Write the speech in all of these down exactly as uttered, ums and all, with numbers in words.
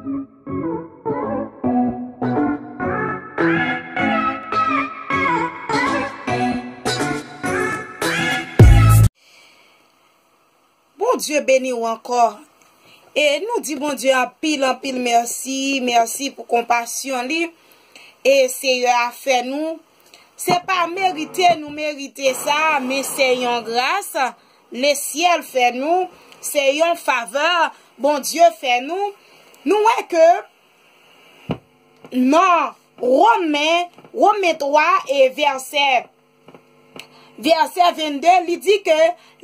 Bondye beni w ankò. E nou di Bondye anpil, anpil mèsi, mèsi pou konpasyon li. E Seyè a fè nou. Se pa merite nou merite sa, men se yon gras. Lesyèl fè nou. Se yon favè Bondye fè nou. Nou wè ke nan Women, Women twa e vèsè, vèsè vennde, li di ke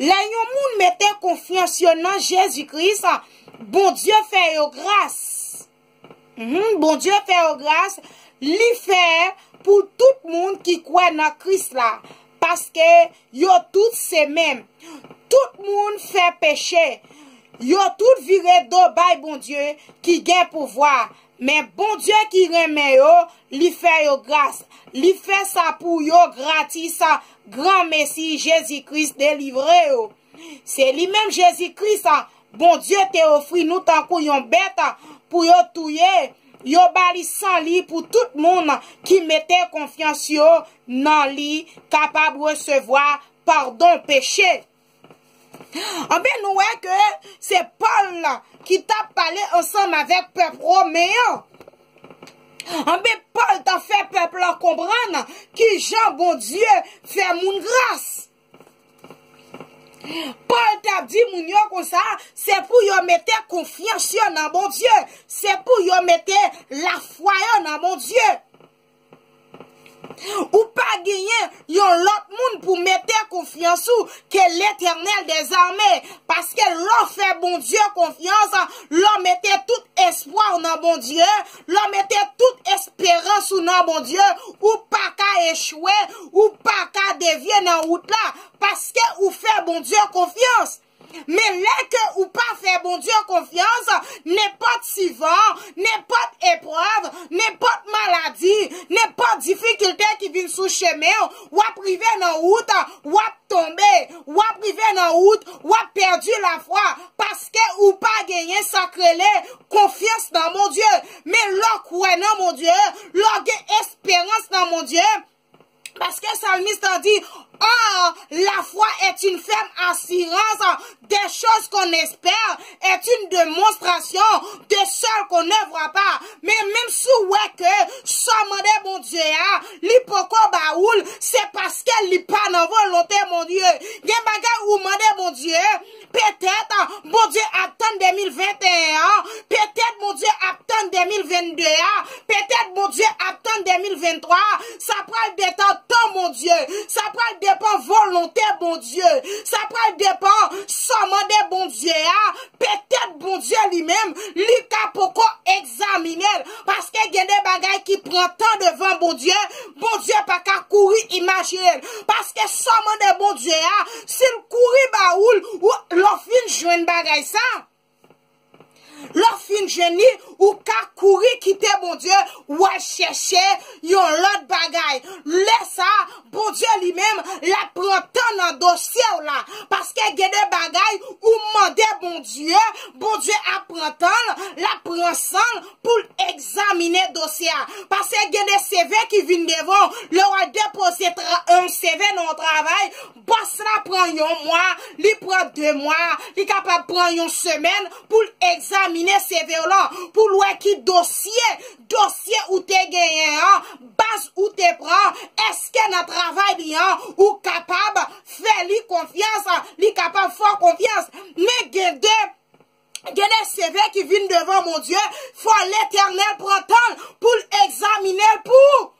lè yon moun mete konfyans yo nan Jezi Kris, Bondye fè yo gras. Mhm, Bondye fè yo gras, li fè pou tout moun ki kwè nan Kris la, paske yo tout se menm. Tout moun fè peche. Yo tout vire do bay Bondye ki gen pouvwa. Men Bondye ki renmen yo, li fè yo gras. Li fè sa pou yo gratis, gran Mesi Jezi Kris delivre yo. Se li menm Jezi Kris, Bondye te ofri nou tankou yon bèt pou yo touye. Yo ba li san li pou tout moun ki mete konfyans yo nan li kapab resevwa padon peche. Anben, nou wè ke se Pòl ki t ap pale ansanm avèk pèp women an. Anben, Pòl t ap fè pèp la konprann ki jan Bondye fè moun gras. Pòl t ap di moun yo konsa, se pou yo mete konfyans yo nan Bondye, se pou yo mete lafwa yo nan Bondye. Ou pa genyen yon lòt moun pou mete konfyans ou ke Letènèl dèzame, paske lè w fè Bondye konfyans, lè w mete tout espwa w nan Bondye, lè w mete tout esperans ou nan Bondye, ou pa ka echwe, ou pa ka devye nan wout la, paske ou fè Bondye konfyans. Men lè ke ou pa fè Bondye konfyans, nenpòt sivan, nenpòt eprèv, nenpòt maladi, nenpòt difikilte ki vin sou chemen w, w ap rive nan wout, w ap tonbe, w ap rive nan wout, w ap pèdi lafwa, paske ou pa genyen sa k rele konfyans nan Bondye. Men lè w kwè nan Bondye, lè w gen esperans nan Bondye, paske salmis la di, or, la foi est une ferme assurance des choses qu'on espère, est une démonstration de celles qu'on ne voit pas. Men menm si w wè ke sa w mande Bondye a, li poko ba ou l, se paske li pa nan volonte Bondye. Gen bagay ou mande Bondye, petèt Bondye ap tann de mil venteyen an, petèt Bondye ap tann de mil vennde a, petèt Bondye ap tann de mil venntwa a, sa pral detan tan Bondye, sa pral depan volonte Bondye, sa pral depan sa w mande Bondye a, petèt Bondye li menm, li ka poko egzamine l, paske gen de bagay ki pran tan devan Bondye, Bondye pa ka kouri imajine l, paske sa w mande Bondye a, si l kouri ba ou l, ou, lè w fin jwenn bagay sa, lè w fin jwenn li, ou ka kouri kite Bondye, w al chèche yon lòt bagay. Lè sa, Bondye li menm, l ap pran tan nan dosye w la. Paske gen de bagay, ou mande Bondye, Bondye ap pran tan l, l ap pran san l pou l egzamine dosye a. Paske gen de C V ki vin devan w, lè w al depoze tra-, yon C V nan yon travay, bòs la pran yon mwa, li pran de mwa, li kapab pran yon semèn pou l egzamine C V w lan, pou l wè ki dosye, dosye ou te genyen an, baz ou te pran, èske nan travay li an, ou kapab fè li konfyans, li kapab fè w konfyans. Men gen de, gen de C V ki vin devan Bondye, fò Letènèl pran tan l pou l egzamine l pou ou.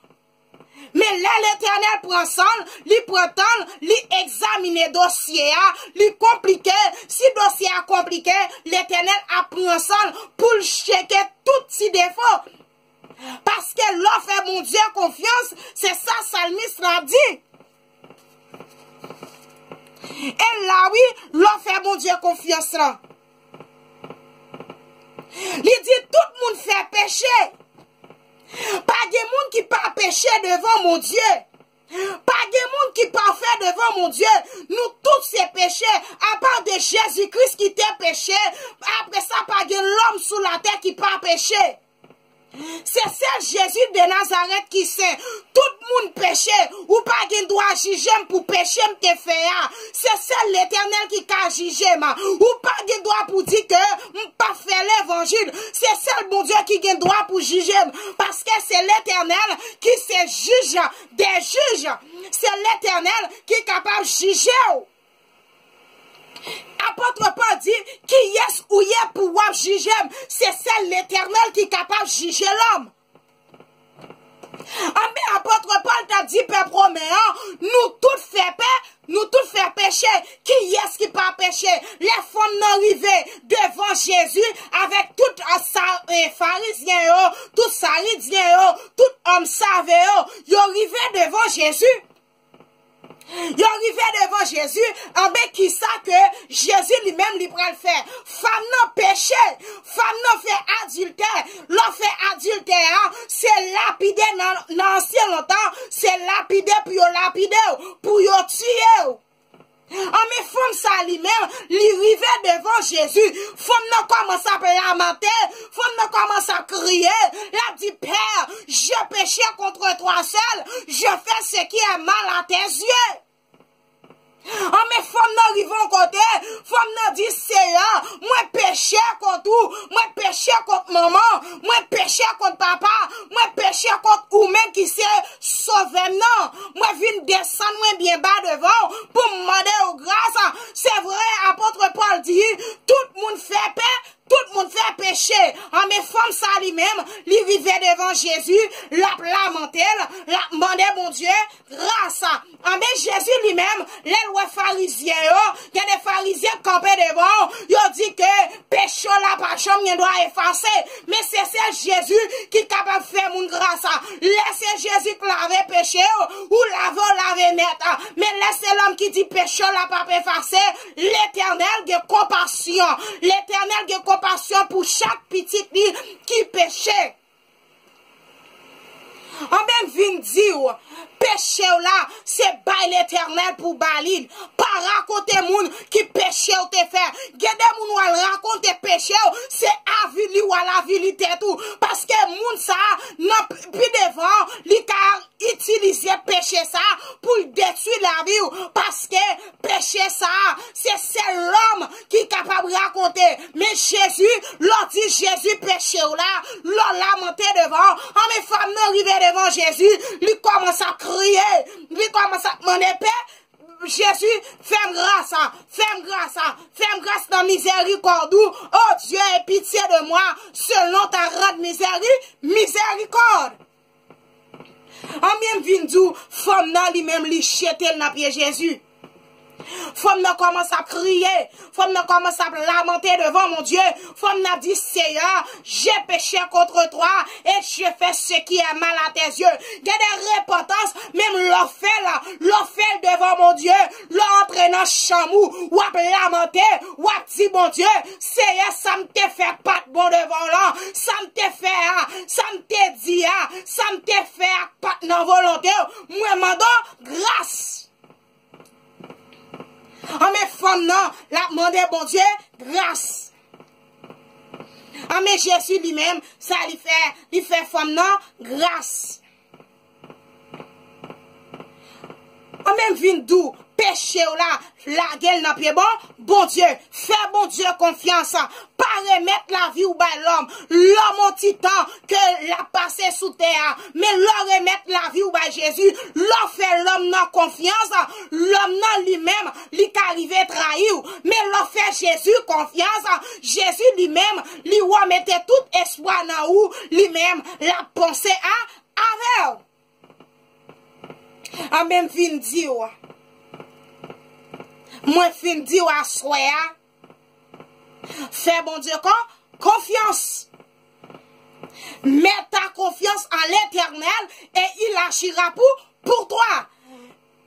Men lè Letènèl pran san l, li pran tan l, li egzamine dosye a, li konplike. Si dosye a konplike, Letènèl ap pran san l pou l tcheke tout ti defo. Paske lè w fè Bondye konfyans, se sa salmis la di. E la wi, lè w fè Bondye konfyans lan. Li di tout moun fè peche. Pa gen moun ki pa peche devan Bondye. Pa gen moun ki pafè devan Bondye. Nou tout se peche. Apa de Jezi Kris ki te peche, apre sa pa gen lòm sou latè ki pa peche. Se sèl Jezi de Nazarèt ki sen. Tout moun peche. Ou pa gen dwa jije m pou peche m te fè a. Se sèl Letènèl ki ka jije m. Ou pa gen dwa pou di ke m pa fè levanjil. Se sèl Bondye ki gen dwa pou jije m. Paske se Letènèl ki se jij de jij. Se Letènèl ki kapab jije w. Apot Pòl di, kiyès ou ye pou w ap jije m? Se sèl Letènèl ki kapab jije lòm. Anben, apot Pòl t ap di pèp women an, nou tout fè pè, nou tout fè peche. Kiyès ki pa peche? Lè fanm nan rive devan Jezi avèk tout, a, sa, e, Farizyen yo, tout Saridyen yo, tout òm save yo, yo rive devan Jezi. Yo rive devan Jezi, anben kisa ke Jezi li menm li pral fè? Fanm nan peche, fanm nan fè adiltè. Lè w fè adiltè a, se lapide nan, nan ansyen lontan, se lapide pou yo lapide w, pou yo tiye w. Anben fanm sa li menm, li rive devan Jezi. Fanm nan kòmanse ap lamante, fanm nan kòmanse ap kriye. L ap di, Père, j'ai péché contre toi seul, je fais ce qui est mal à tes yeux. Anben fanm nan rive yon kote, fanm nan di, Seyè, mwen peche kont ou, mwen peche kont manman, mwen peche kont papa, mwen peche kont ou menm ki se Sovè m nan. Mwen vin desann mwen byen ba devan w pou m mande w gras. Se vre, apot Pòl di, tout moun fè pè, tout moun fè peche. Anben fanm sa li menm, li rive devan Jezi, l ap lamante l, l ap mande Bondye gras. Anben Jezi li menm, lè l wè Farizyen yo, gen de Farizyen k kanpe devan w, yo di ke peche w la pa janm gen dwa efase. Men se sèl Jezi ki kapab fè moun gras. Lè se Jezi k lave peche w, ou lave, w lave nèt. Men lè se lòm ki di peche w la p ap efase, Letènèl gen konpasyon. Letènèl gen konpasyon pou chak pitit li ki peche. Anben m vin di w, peche w la, se bay Letènèl pou w ba li l. Pa rakonte moun ki peche w te fè. Gen de moun w al rakonte peche w, se avili w al avili tèt ou. Paske moun sa a, nan p-, pi devan, li ka itilize peche sa a pou l detwi lavi w. Paske peche sa a, se sèl lòm ki kapab rakonte. Men Jezi, lè w di Jezi peche w la, lè w lamante devan, anben fanm nan rive devan Jezi, li kòmanse ap kriye, li kòmanse ap mande pè, Jezi, fè m gras, fè m gras, fè m gras nan mizèrikòd ou. Oh Dieu, aie pitié de moi, selon ta grande misèri-, miséricorde. Anben m vin di w, fanm nan li menm li jete l nan pye Jezi. Fanm nan kòmanse ap kriye, fanm nan kòmanse ap lamante devan Bondye. Fanm nan di, Seyè, j'ai péché contre toi et je fais ce qui est mal à tes yeux. Gen de repantans, menm lè w fè l, lè w fè l devan Bondye, lè w antre nan chanm ou, w ap lamante, w ap di Bondye, Seyè, sa m te fè pa t bon devan w lan, sa m te fè a, sa m te di a, sa m te fè a pa t nan volonte w, mwen mande w gras. Anben fanm nan, l ap mande Bondye gras. Anben Jezi li menm, sa li fè, li fè fanm nan gras. Anben m vin di w, peche w la, lage l nan pye bon Bondye. Fè Bondye konfyans. Pa remèt lavi w bay lòm. Lòm on ti tan ke l ap pase sou tè a. Men lè w remèt lavi w bay Jezi, lè w fè lòm nan konfyans, lòm nan li menm, li ka rive trayi w. Men lè w fè Jezi konfyans, Jezi li menm, li wè w mete tout espwa nan ou, li menm, l ap panse a, avè w. Anben m vin di w. Mwen fin di w aswè a. Fè Bondye kon, konfyans. Mets ta confiance en l'Éternel et il agira pour, pour toi.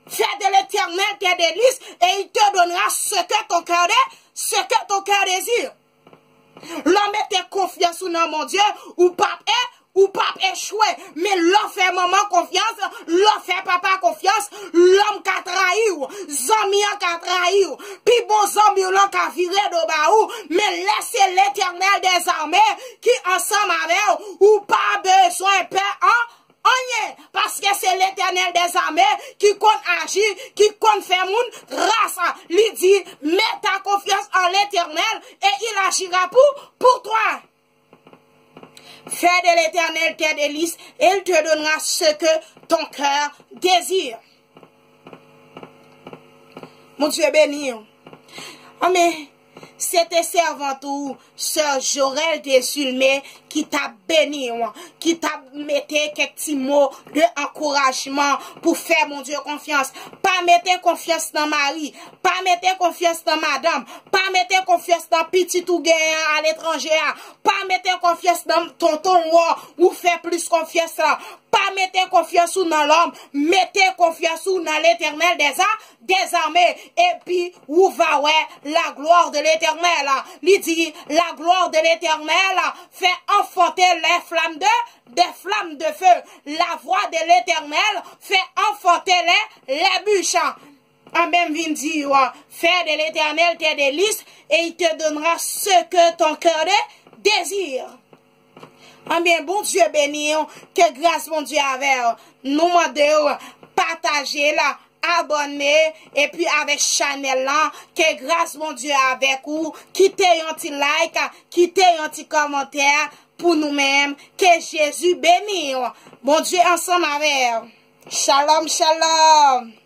Fais de l'Éternel tes délices et il te donnera ce que ton cœur dé-, ce que ton cœur désire. Lè w mete konfyans ou nan Bondye, ou p ap e, Ou p ap echwe. Men lè w fè manman konfyans, lè w fè papa konfyans, lòm ka trayi w, zanmi an ka trayi w. Pi bon zanmi w lan ka vire do ba ou. Men lè se Letènèl dèzame ki ansanm avè w, ou pa bezwen pè an anyen, paske se Letènèl dèzame ki konn aji, ki konn fè moun gras. Li di, mets ta confiance en l'Éternel et il agira pour, pour toi. Fais de l'Éternel tes délices et il te donnera ce que ton cœur désire. Bondye beni w. Anmen, se te sèvant ou, sè Jorel Desulme, ki t ap beni w, ki t ap mete kèk ti mo de ankourajman pou fè Bondye konfyans. Pa mete konfyans nan mari, pa mete konfyans nan madanm, pa mete konfyans nan pitit ou genyen aletranje a, pa mete konfyans nan tonton w ou fè plis konfyans la. Pa mete konfyans ou nan lòm, mete konfyans ou nan Letènèl dèza, dèzame, epi ou va wè la gloire de l'Éternel. Li di, la gloire de l'Éternel fait enfanter les flammes de, des flammes de feu. La voix de l'Éternel fait enfanter les, les bûches. Anben, m vin di w, fais de l'Éternel tes délices et il te donnera ce que ton cœur désire. Anben, Bondye beni w, ke gras Bondye avè w. Nou mande w pataje l, abòne, epi avèk chanèl lan, ke gras Bondye avèk ou, kite yon ti like, kite yon ti kòmantè pou nou menm, ke Jezi beni w. Bondye ansanm avè w. Shalom, shalom.